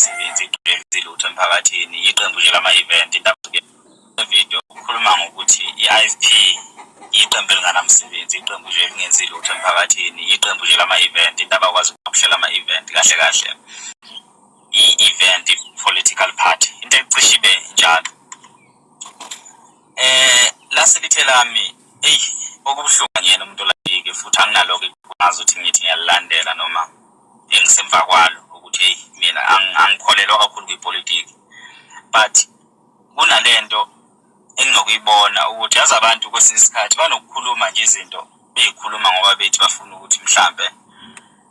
elingenamsebenzi, iqembu lutho emphakathini, iqembu nje lama-event. Indaba video ukhuluma ngokuthi i-IFP iqembu elinganamsebenzi, iqembu nje elingenzi lutho emphakathini, iqembu nje lama-event. Into abakwazi ukuhlela ama-event, kahle kahle i-event political party, into ecishe ibe njalo. Laselithe lami, eyi, okubuhlungu, angiyena umuntu olalike futhi anginaloko ngazi ukuthi ngithi ngiyalilandela noma engisemva kwalo, ukuthi hey, mina angikholelwa kakhulu kwipolitiki, but kunalento enginokuyibona ukuthi yazi abantu kwesinye isikhathi banokukhuluma nje izinto beyikhuluma ngoba bethi bafuna ukuthi mhlambe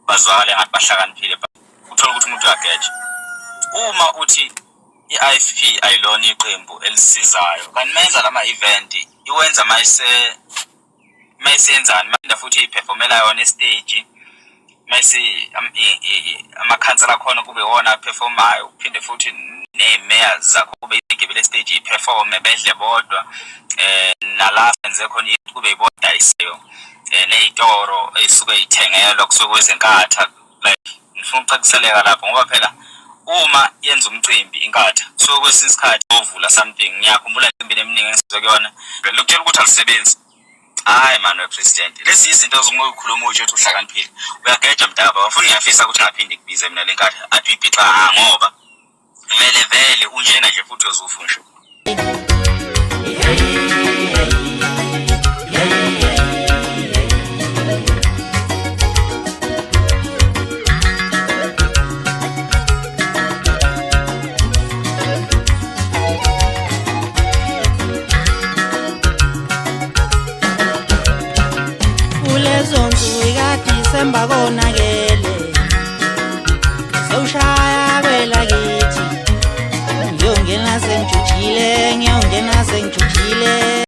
bazwakale ngathi bahlakaniphile, but uthola ukuthi umuntu uyageja. Uma uthi i-IFP ayilona iqembu elisizayo, kanti mayenza lama-event iwenza mayise mayisenzani, manje futhi iperformela yona estage, mayise amakhansela akhona kube iwona aperformayo, kuphinde futhi ney'meya zakho kube igibele stage iperforme, bedle bodwa, nala senze khona kube ibodayiseyo, ney'toro ey'suke y'thengelwa kusuke kwezenkatha. Like, ngifuna ukucaciseleka lapho, ngoba phela uma yenza umcimbi inkatha kusuke kwesinye isikhathi ovula something. Ngiyakhumbula emicimbini eminingi engisuke kuyona, lokutshela ukuthi alisebenzi. Hayi mani, we-president, lezi izinto ozingoyikhuluma usho ukuthi uhlakaniphile, uyageja mdaba bafuna. Ngiyafisa ukuthi ngaphinde kubize mina le nkathi athi uyibhixa, ngoba vele vele unjena nje futhi uyozufa nje. Kulezo nsuku ikaDisemba konakele, sewushaya kwelakithi, ngiyongena sengijujile.